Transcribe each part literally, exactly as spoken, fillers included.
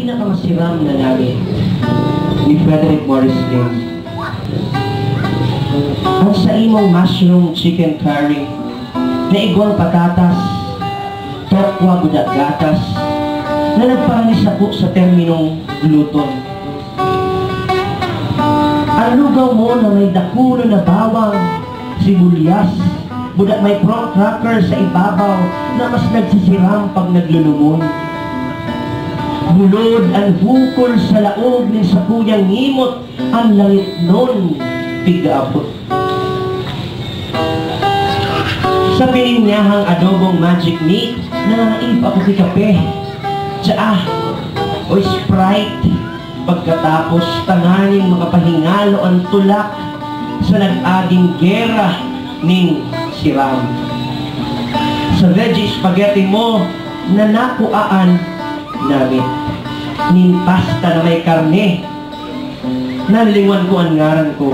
Pinakamasiram na namit ni Frederick Morris Lim. Ang sa imong mushroom chicken curry na igwang patatas, tokwa budak gatas, na nagparani sako sa terminong luton. Ang lugaw mo na may dakulo na bawang, sibuyas, budak may prawn cracker sa ibabaw na mas nagsisiram pag naglulumon. Bulod an bukol sa laog nin sakuyang ngimot, an langitnon pigkaapot. Sa pininyahang adobong magic meat, naiiba ako ki kape, tsaa, o Sprite. Pagkatapos, tanganing makapahingalo an tulak sa nag-aging gera nin siram. Sa veggie spaghetti mo, nanakuaan namit nin pasta na may karne. Nalilingwan ko an ngaran ko.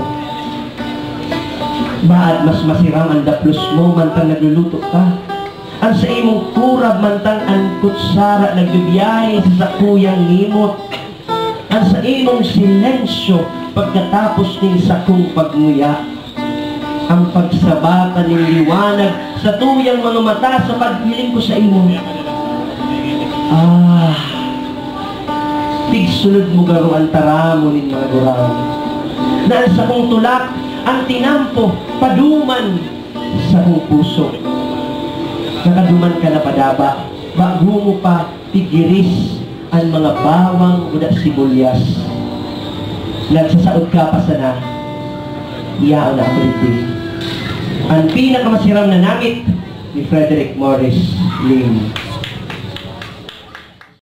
Baad mas masiram an daplos mo mantang nagluluto ka. An sa imong kurab mantang an kutsara nagbibiyahe sa sakuyang ngimot. An sa imong silensyo pagkatapos nin sakong pagnguya. Ang pagsabatan nin liwanag sa tuyang mga mata sa paghiling ko sa imo. Ah, tigsulod mo garo an taramon nin mga gurang. Na an sakong tulak, an tinampo, paduman sakong puso. Nakaduman ka na padaba, bago mo pa tigiris an mga bawang o da sibuyas. Nagsasaod ka pa sana, yaon na ako digdi. An pinakamasiram na namit ni Frederick Morris Lim.